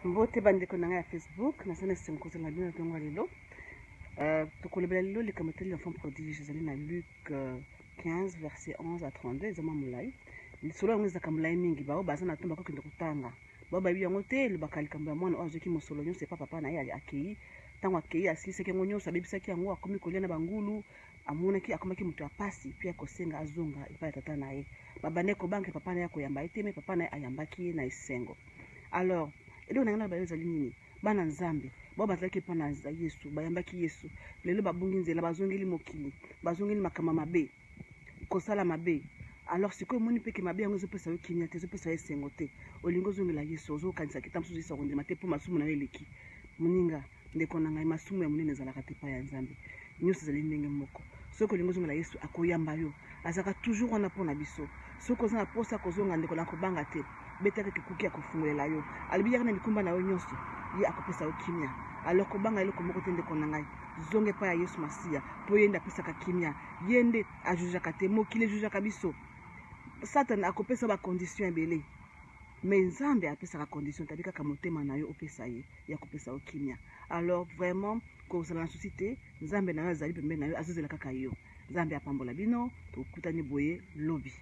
Mbote bandeko na ngai ya Facebook, naza na esengo kozala na bino na ntongo ya lelo. Tokolobela lelo likambo etali l'enfant prodige, ezali na Luc 15 verset 11 à 32, eza mwa molai. Lisolo yango ezalaka molai mingi, baoyo baza na ntomba bakokende kotanga. Baoyo bayebi yango te, elobaka likambo ya mwana oyo azwaki mosolo nyonso epa papa na ye, akei. Ntango akei, asilisaki yango nyonso, abebisaki yango, akomi kolia na bangulu, amonaki akomaki moto ya pasi, mpe akosenga azonga epai ya tata na ye. Babandaki kobanga papa na ye akoyamba ye te, me papa na ye ayambaki ye na esengo. Alors, eloko na ngai naloba ezali nini? Bana Nzambe, bao bazalaki epai na Yesu, bayambaki Yesu, lelo babungi nzela, bazongeli mokili, bazongeli makambo mabe, kosala mabe. Alors sikoyo omoni mpe ke mabe yango ezopesa yo kimia te, ezopesa yo esengo te, olingi ozongela Yesu, ozokanisa kita mosusu Yesu akondima te mpo masumu na yo eleki. Moninga, ndeko na ngai, masumu ya monene ezalaka te epai ya Nzambe, nyonso ezali ndenge moko. Soki olingi ozongela Yesu, akoyamba yo, azalaka toujours wana mpo na biso. Soki oza na mposa kozonga, ndeko na, kobanga te, betaka kikuki, akofungolela yo. Alobi yaka na mikumba na yo nyonso, ye akopesa yo kimia. Alors kobanga eloko moko te, ndeko na ngai, zonga epai ya Yesu Masiya, mpo ye nde apesaka kimia, ye nde ajujaka te, mokili ejujaka biso. Satana akopesa bacondition ebele, me Nzambe apesaka condition tabi kaka motema na yo opesa ye, ya kopesa yo kimia. Alors vraiment kozala na souci te, Nzambe na yo azali pembeni na yo, azozela kaka yo. Nzambe apambola bino, tokutani boye lobi.